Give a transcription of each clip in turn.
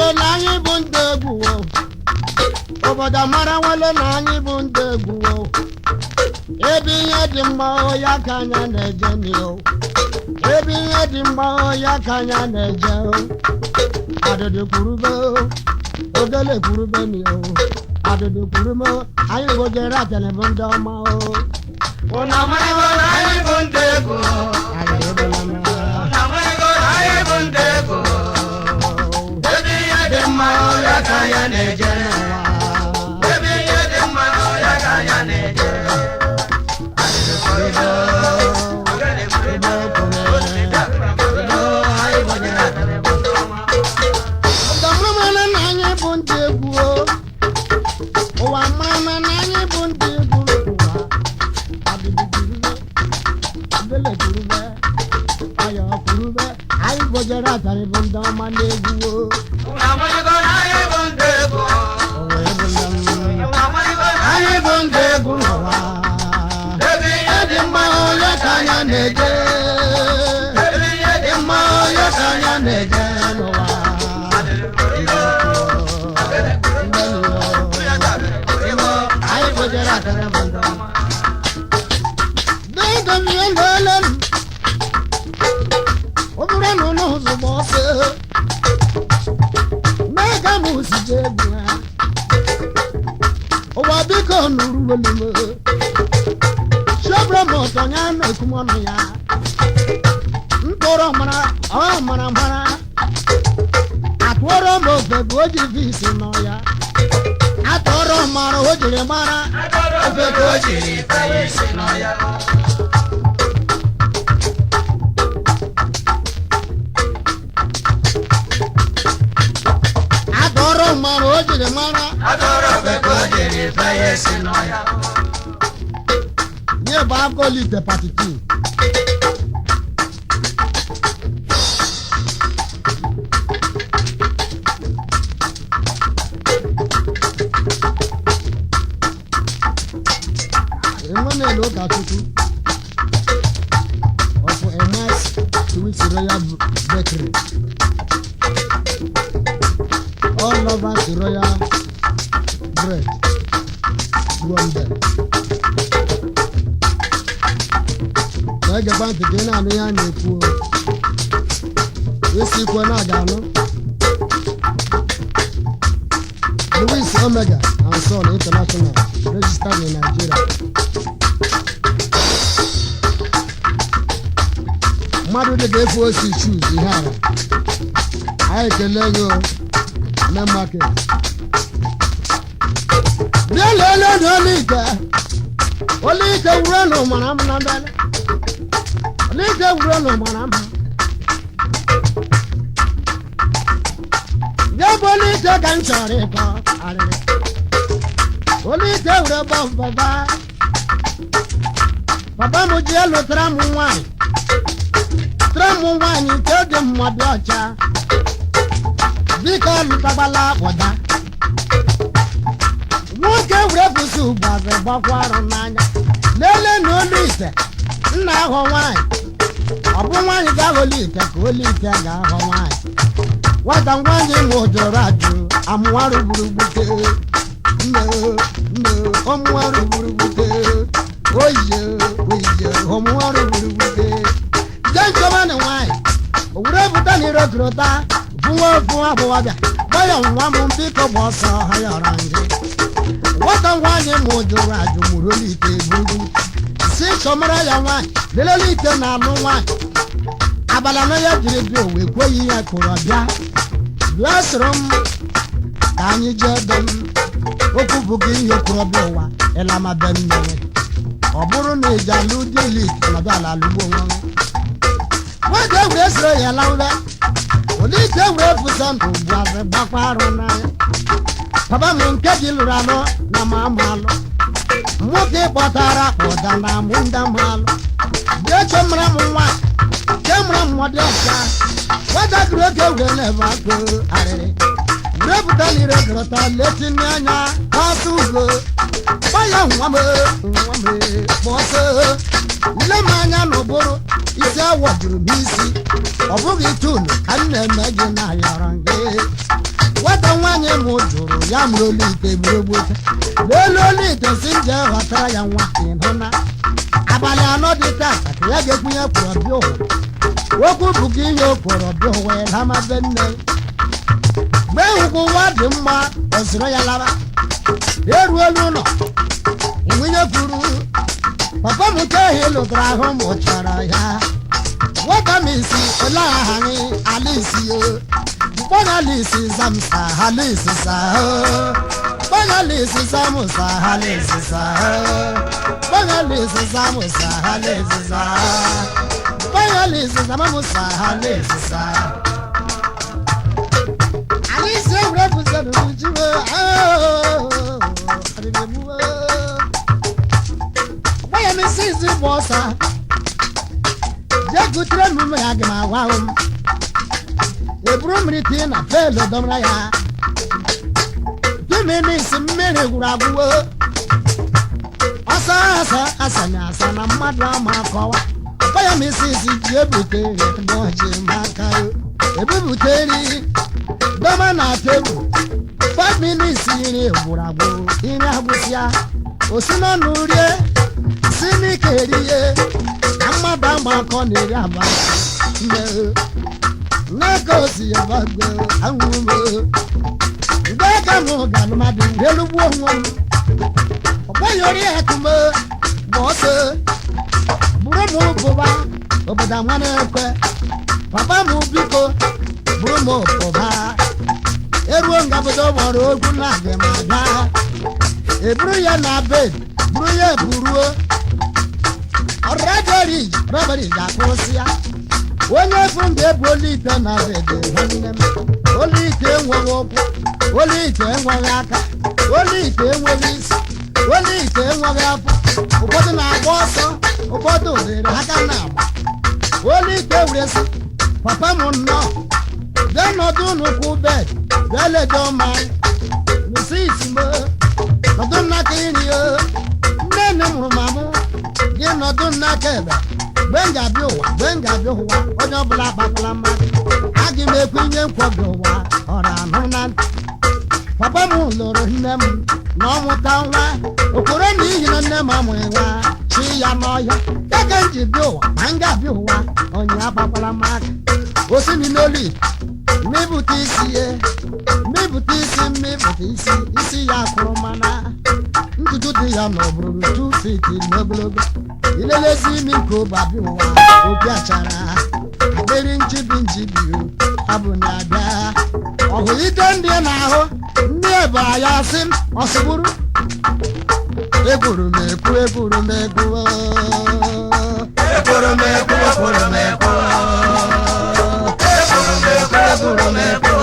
nwale na anyị bụ ndị egwu o. Obodo mara nwale na anyị bụ ndị egwu o. Ebe ihe dị mma o, ya ka anya na-eje n'o. Ebe ihe dị mma o, ya ka anya na-eje o. Adịdị kwurube o, ogele kwurube ni o. Adịdị kwurube o, anyị gojere atene bụ ndị ọma o. Unu amarago na anyị bụ ndị egwu. Anyị ebela m. Unu amarago na anyị bụ ndị egwu. Ebe ihe dị mma ya ka anya na-eje. Ebe ihe dị mma ya ka anya na-eje. Ọdọmụmụna na anyị bụ ndị egwu o. Ụwa mama na anyị bụ ndị egwu ụwa. Adịdị kwurube, ogele kwurube, ayọ kwurube, anyị bojere atarị bụ ndị ọma na-egwu o. Unu amarago na anyị bụ ndị egwu. Ụwa ebula m. Unu amarago na Anyị bụ ndị egwu n'ụwa. ebe ihe dị Dị mma onye ka anya na-eje. ebe ihe dị Dị mma onye ka anya na-eje n'ụwa. Anyị bojere atarị bụ ndị ọma. Ọ bụrụ na ụlọ ụzọ gba ọsọ n'aga m osije egwu ha ụwa biko nụrụ olu m chiobere m ọtọ ya na ekumọnụ ya mkpọrọ mara ọ mara mara atụọrọ m ofe bụ o ji visi nọ ya atụọrọ m mara o jiri mara Ofe ka o jiri fee isi nọ ya. Atụọrọ m mara o jiri mara. Atọrọ ofe ka o jiri fee isi nọ ya. Nye bụ akọlite pati 2. Emmanuel Ụkachukwu of Emas Sweet Royal Bakery, all lovers royal bread, Gombe. Na-egekwa ntị ka ị na-anụ ihe a na-ekwu o. Isi ikwe na-aga anụ. Louis Omega and Son International, registered in Nigeria. Mmadụ dị ka efu osi chus ihe ara anyị ekele gị o, main market. Bịa lelee na olu ike olu ike wuro na ụmara m na mbele olu ike wuro na ụmara m ya bụ olu ike ka m chọrọ ịkọ arịrị olu ike were bọ baba papa m ji elu tara m nwaanyị tara m nwaanyị nke dị mma dị ọcha biko lụtagbala ụda nwoke were bụsi ụgbazị gbakwa arụ n'anya lelee na olu ite nna aghọ nwaanyị ọ bụ nwaanyị ga-aghọ olu ite ka olu ite ga-aghọ nwaanyị nwata nwaanyị ma ụjọrọ ajụ amụwarụ gburugbute nne nne ọmụwarụ gburugbute oyiye oyiye ọmụwarụ gburugbute jee nchọba na nwaanyị o were pụta na ire tụrụta fụwa ofu agbọghọbịa gbaya nwa m biko gba ọsọ ha yọrọ ngị nwata nwaanyị ma ụjụrụ ajụ mụrụ olu ite gburugburu si chọmara ya nwaanyị lelele ite na-alụ nwaanyị abalị anọ ya jiri bịa owe kweghị ya kụrụ bịa bịa soro m ka anyị jee be m okwu bụ gị ihe okorobịa ụwa ịlama be mmiri ọ bụrụ na iji alụ dị elit nọdụ ala alụgbo onwe nwoke were soro ya lawe olite were pụta ndụ gbuazị gbakwa arụ n'anya papa m nke ji lụrụ alụ na ma ama alụ nwoke kpọtara ụda na amụ ndị m alụ jee chọọ mara m nwa ke mara m dị ọcha nwatakịrị oge were na-ebe akụ arịrị were pụta n'ire gụrụta letinye anya ọsọ ugo gbaya nwa m nwa m kpọsọ ile m anya n'ụbụrụ isi awọ juru m isi ọ bụghị tunu ka m na-eme gị na ayọrọ gị. Nwata nwaanyị m jụrụ ya mụrụ olu ite buru gbote n'elu olu ite si nje ghọtara ya nwa. Ịhụ na abalị 4 dị tata ka ya ga-ekwunye kwụrụ bịa ụwa. Okwu bụ ka ihe okworo bịa ụwa ịlamabe nne mgbe ịhụkwa ụwa dị mma ozoro ya laba eruola ụlọ. Nwunye kwuru, "Papa m nke ehi lụtara ahụ m chọrọ ya." Nwata m isi ole aha gị? Alisi o mkpọnya alisi zamsa alisi sa mkpọnya alisi zamsa alisi sa mkpọnya alisi zamsa alisi sa mkpọnya alisi zamsa alisi sa alisi egwuregwu zere jiwe arịrịgbuo gbaya m isi izi gba ọsa jee kutere m mmiri aga m agwa m eburu mmiri tii na pelu dọmara ya 2 minutes mmiri gwụrụ agwụwo. Ọsọ asa asanya asa na mmadụ ama akọwa gbaya m isi isi ji ebute n'oji maka ebubute nri dọma na tebụl. 5 minutes nri gwụrụ agwụ. Nri agwụsịa osi n'ọnụ rie si n'ike rie na mmadụ ama akọ na-eri aba nne n'aka osi ya gbagbe anwụme mgbe ka m ga mmadụ elugbuo onwe m. Ọgbaghị ori akụme gba ọsọ bụrụ m bụba obodo ama na-ekwe. Papa m biko bụrụ m pụba eruo ngabodo gbọrọ okwu na aga m aga eburu ya na bed buru ya eburuo ọrọdọrij rọbọrij akwụsị ya. Onye furu mgbe ebu olu ite na bed nwanne m, olu ite enweghị ụkwụ, olu ite enweghị aka, olu ite enweghị isi, olu ite enweghị afọ. Ụfọdụ na-agba ọsọ, ụfọdụ dịrị aka na agba olu ite were sị, "Papa m nnọọ, bịa nọdụ n'ụkwụ bed, bịa ledo ma misisi m nọdụ n'aka iri o nne nne mụrụ m amụ gị nọdụ n'aka ebe mgbe m ga-abịa ụwa, mgbe m ga-abịa ụwa onye ọbụla akpakwala mmadụ aga m ekwu ihe nkwọbi ụwa ọ na-anụ na ntị." Papa m lụrụ nne m na ọ mụta nwa okporo n'ihi na nne m amụghị nwa chi ya n'ọhịa ya ka m ji bịa ụwa ma m ga-abịa ụwa onye akpakwala m aka osi m n'olu mmịbụta isi ya mmịbụta isi mmịbụta isi isi ya kwụrụ mana ntutu dị ya na ọbụrụ 2 feet n'ogologo. Ilelezi imi nke ụba bịa ụwa obi achara akpịrị nchibi nchibi abụ na-abịa ọhụ ide ndị na-ahụ ndị ebara ya sị m ọsịgburu ekwuru m ekwu ekwuru m ekwu. Ekwuru m ekwu, ekwuru m ekwu. Ekwuru m ekwu, ekwuru m ekwu.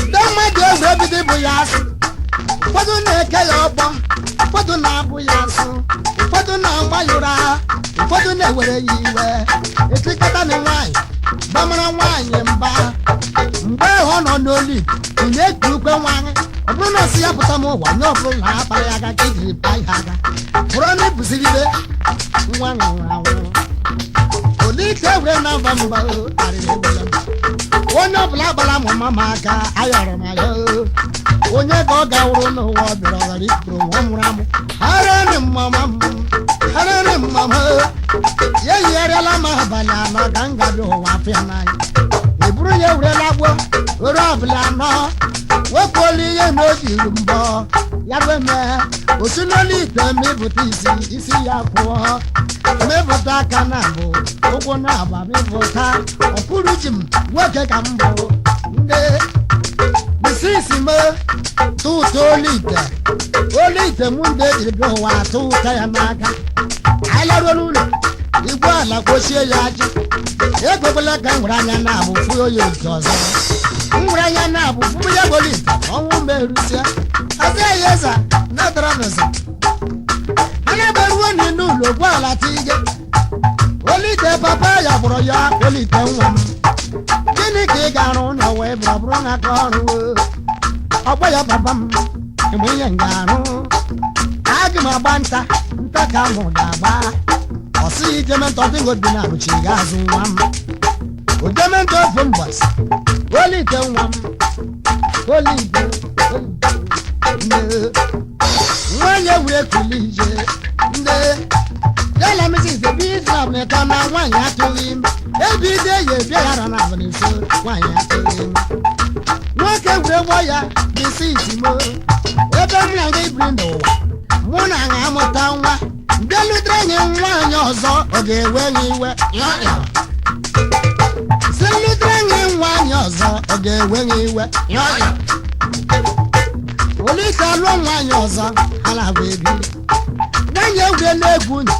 Ndị mmadụ egwu ebido ịbụ ya asị. Ụfọdụ na-eke ya ọgbọ, ụfọdụ na-abụ ya asụ, ụfọdụ na-agba ya ụra, ụfọdụ na-ewere ya iwe etikọta na nwaanyị gbamara nwaanyị mba mgbe ọ nọ n'oli ị na-eji ukwe nwaanyị. Ọ bụrụ na ọsị ya pụta m ụwa nye ọbụla akpara ya aka ka ejiri pa ya aka bụrụ na ibuzirire nwa nwụrụ anwụ olite were na mba mba o, arịrị egbula m. Onye ọbụla gbara m mama aka ayọrọ m ya o. Onye ka ọ gawụrụ n'ụwa ọ bịara ọghara ikpuru nwa mụrụ amụ harịrị mama m harịrị mama ya yigharịala m abalị 4 ka m ga-abịa ụwa afịa n'anya eburu ya ewurela gbuo oru ọbụla anọ wepụola ihe na o jiri mbọ ya bụ eme osi n'olu ite mịpụta isi isi ya kwụọ mịpụta aka na abụ ụkwụ na agba mịpụta ọkwụrụ ji m nwoke ka m bụ ndị misisi m tụtụ olu ite olu ite m ndị ejiri bịa ụwa atụ ụta ya n'aka. Anyị laruo n'ụlọ igwe ala kwochie ya ajị ekwekwela ka m nwere anya na-abụ fụ ya otu ọzọ m nwere anya na-abụ fụ ya gbolu ite ọnwụ merụsịa azị ya eza natara n'ụzọ anya beruo n'inu ụlọ ogwu ala tige olite. Papa ya gbọrọ ya olite, "Nwa m, gịnị ka ị ga-arụ n'ụwa ebe ọ bụrụ na aka ọrụ o?" Ọgbọ ya, "Papa m, ịmụ ihe m ga-arụ, aga m agba nta nta ka mụ ga-agba." Ọ sịghị ijeme ntọdịgo dị na arụchi ga-azụ nwa m. Ojementa ofu mbọsị olite nwa m olite nne nwanyị ewure kuli ije nne yala mrs bizab na na nwaanyị atụghị ime ebido ya ebia ya ra na abalị nso nwaanyị atụghị ime nwoke were gbọ ya bisi mo ebe m na gị biri n'ụwa mụ na ha amụta nwa bịalutere anyị nwaanyị ọzọ ọ ga-ewe gị iwe si lutere anyị nwaanyị ọzọ ọ ga-ewe gị iwe olise alụọ nwaanyị ọzọ ha na-abụ ebi nwaanyị egwurela egwu ntị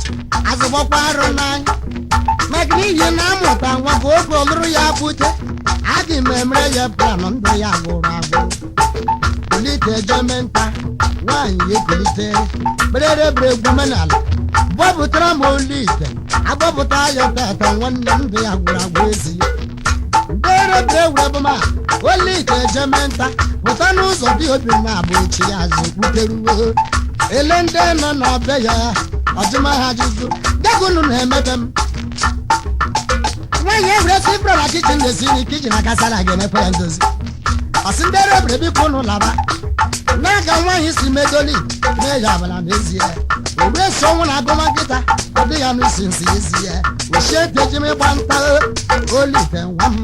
azụgbọkwa arụ n'anya maka n'ihi na amụta nwa ka oge ọlụrụ ya bute adị m emere ya planụ ndụ ya gwụrụ agwụ kulite jeme nta nwaanyị ekulite berere bere egwu omenala gbọpụtara m olu ite agbọpụta ya tata nwanne m ndụ ya gwụrụ agwụ ezi bere bere egwu ma olu ite jeme nta pụta n'ụzọ dị obi m abụ echi ya azụ kpukeruo ele ndị nọ na be ya ọjụma ha ajụjụ degunu na-emebe m nwaanyị ewere si bụrụ na kichin na-esi nri kichin akasara ga-emekwa ya ndozi ọsị ndị rebere biko ụnụ laba n'aka nwaanyị si medoli mee ya abala n'ezie o wee so ọnwụ na agụma nkịta ọ dị ya n'isi nsi ezie ochie teji m ịgba nta olite nwa m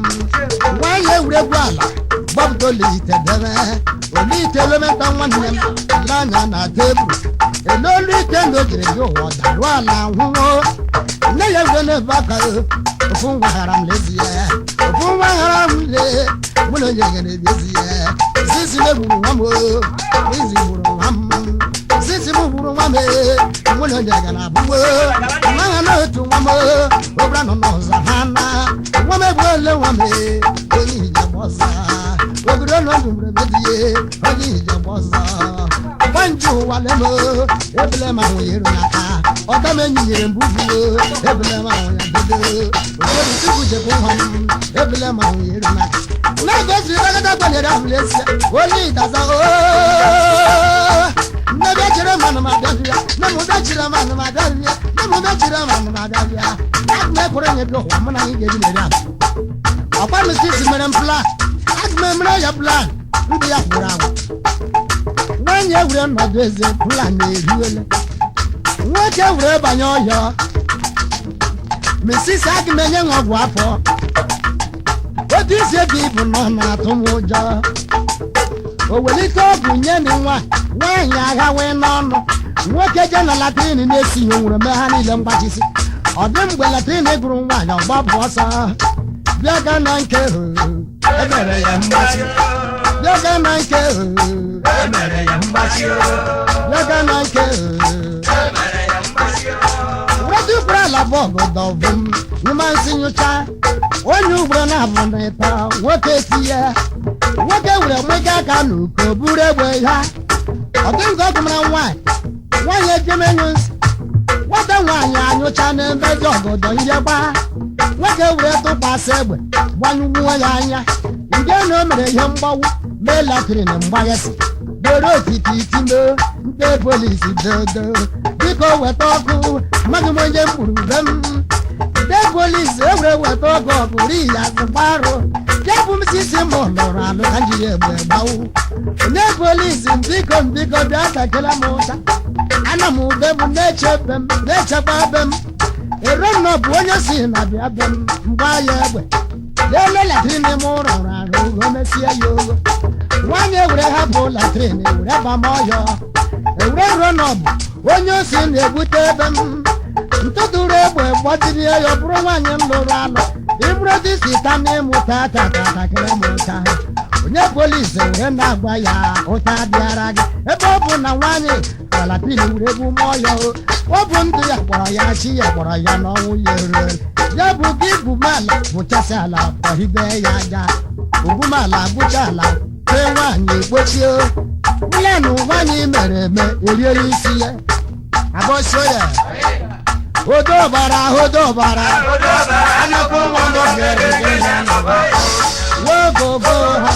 nwaanyị egwuregwu ala gbọpụta olite debe olite elementa nwanne m ele anya na tebụl ele olu ite ndụ o jiri gị ụwa daruo ala nwụọ nne ya were na-ebe aka ofu nwa ghara m lezie ofu nwa ghara m lee mụ na onye gere ezie zizi m egburu nwa m o izi gburu nwa m zizi m gburu nwa m ee mụ na onye gara abụwo nwa ha n'otu nwa m obra nọ n'ọzọ ha na nwa m egbuole nwa m ee onye ije ọzọ ogoro nọ ndụ mgbe medie onye ije ọzọ gbanju ụwa lemo ebele ma ahụ ya eru n'aka ọta m enyi nyere mbụ buo ebele ma ahụ ya dodo obodo tupu jekwa nwa m ebele ma ahụ ya eru n'aka na-egosi dagada gbanyere ahụ n'ezie onye ịdaza ooo nne bịa chere manụ ma bịa nne m bịa chere manụ ma bịa nne m bịa chere manụ ma bịa bịa aga m ekwere nye bịa ụwa mụ na anyị ga-ebi n'eri ahụ ọkwa m sisi mere m plan aga m emere ya plan ndị ya gwụrụ agwụ nwaanyị ewere nọdụ eze plan eriwele nwoke were banye ọhịa misisi aga m enye nwa ọgwụ afọ otu isi ebe ibu nọ na-atụ m ụjọ o welite ọgwụ nye na nwa nwaanyị agha wee n'ọnụ nwoke je na latrin na-esighị onwere mee ha niile mgbachisi ọ dị mgbe latrin gụrụ nwaanyị ọgbapụ ọsọ bịa ga na nke Emere ya mgbachi. bịa ga na nke Emere ya mgbachi. bịa ga na nke Emere ya mgbachi. wetụkwara ala bọọgụ dọbụ m nyụma nsị nyụcha onye ugboro na-abụ na ịta nwoke si ya nwoke were nwega aka n'uko buru egbe ya ọ dị nke ọgụ mara nwaanyị nwaanyị ejemenyu nsị nwata nwaanyị anyụcha na-emezi ọgọdọ ihe gbaa nwoke were tụkwasị egbe gbanyụgbuo ya anya nke na o mere ihe mgbawu mee latrin mgbaghasị were otiti time ndị polisi dodo biko weta ọkụ mmadụ m onye m gburu be m ndị polisi ewere weta ọkụ ọbụrụ ya gbarụ ya bụ m sisi m lụrụ alụ ka m jiri egbe gbawu onye polisi mbiko mbiko bịa takịla m ụta ana m ube m na-eche be m na-echekwa be m ero nnọ bụ onye si na bịa be m mgba ya egbe lele latrin m rụrụ arụ ogo mesie ya ogo nwaanyị ewere hapụ latrin ewere ba m ọhịa ewere ruo n'ọbụ onye osi na-egbute ebe m ntụtụrụ egbe gbajiri ya ọ bụrụ nwaanyị m lụrụ alụ iburu disi ta n'ịmụta tatatakịrị m ụta onye polisi were na-agwa ya ụta bịara gị ebe ọ bụ na nwaanyị latin were egbu mụọ ya o ọ bụ ndụ ya kpọrọ ya chi ya kpọrọ ya n'ọnwụ ya eruo ya bụ gị gwumala bụchasị ala kpọhibe ya aja ogwumala gwụcha ala tee nwaanyị gbochie ụlọnụ nwaanyị mere eme erie ya isi ya abọsio ya odobara odobara Nnukwu nwa m gere gị na nọba. wogogo ha.